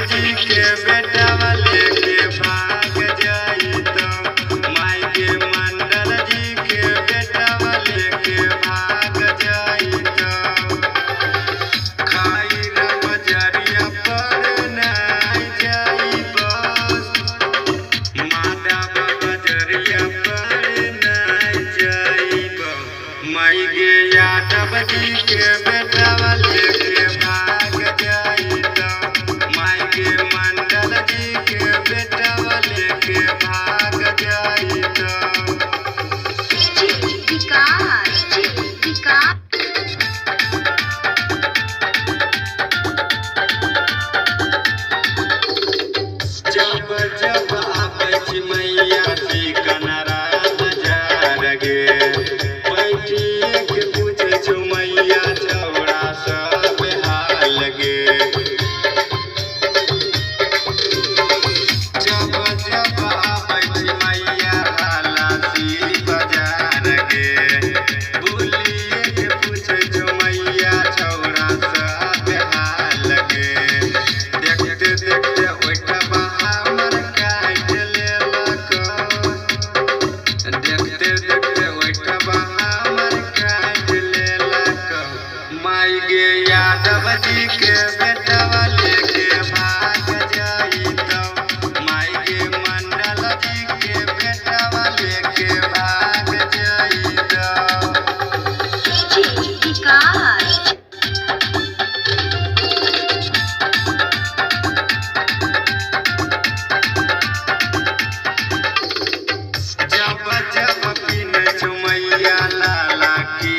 जी के बेटवा लेके भाग जाइतो। माई के मंडल जी के बेटवा लेके भाग जाइतो। खाइर बजरिया पर नाइ जाई बस, माधव बजरिया पर नाइ जाइब। माई गे यादव जी के बेटवा लेके भाग जाइतो। माई गे मंडल जी के बेटवा लेके भाग जाइतो। DJ Vikas, DJ Vikas. जब जब आबै छी मैया चिकनरा बाजार गे, बैठिए के पूछै छौ मैया छौड़ा सब हाल गे। जब जब आबै छी मैया हलासी बाजार गे, बोलिए के पूछै छौ मैया छौड़ा सब हाल गे। देखते देखते ओठबा हमर काटि लेलक, देखते देखते ओठबा हमर काटि लेलक। माई गे यादव जी के बेटवा लेके भाग जाइतौ। माई गे मंडल जी के बेटवा लेके भाग जाइतौ। DJ Vikas. जब जब पीने छौ मैया लाला की